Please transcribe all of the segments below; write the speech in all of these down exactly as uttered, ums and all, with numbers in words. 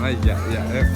Ai, ya, ya, eh.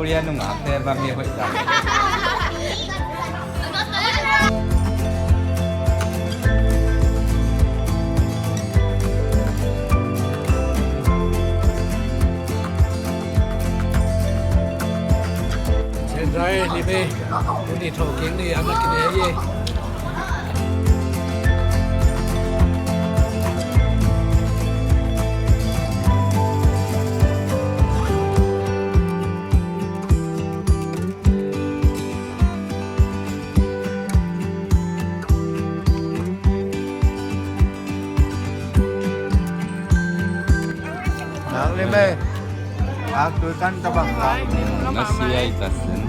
Korea nungakte bang hi hoih ta. Chiang Rai ni ve, uni thawh keng ni, a na kine ye. Nak lima. Aku kan tabang. Nasi ai tasen.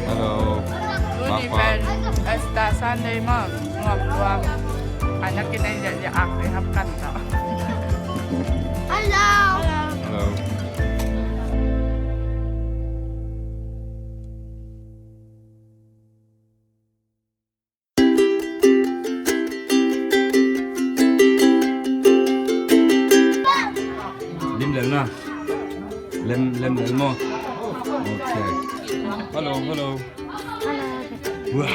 Hello. Tuni pen Easter Sunday maw, nuam lua. Anak in a ya ya ak le hap kan ta. Hello. Hello. Lim lel na. Lem, lem lel mo. Okay. Hello, hello. Wah.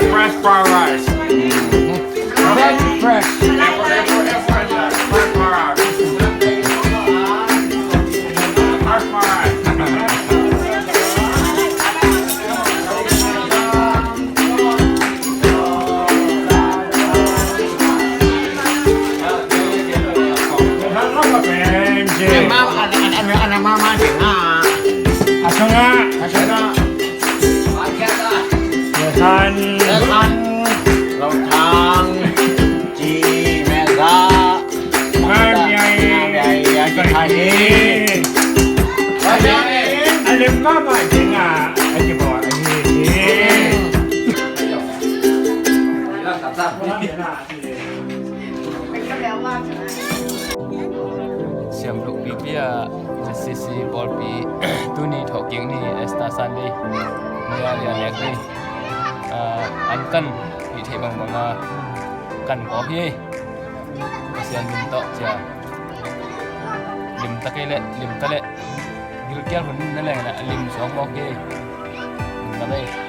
Fresh fried rice. Fresh, fresh. Siam luk pipi a, C C pawlpi tuni thawhkik ni Easter Sunday. Nia lia lek ni. Ah, an kan hih theih bangbang a kan kawk hi. Pasian min tawh cia. Lim ta kei leh, lim ta leh. Gilkial hun na leng leh, lim suak mawk hi. Lim ta leh.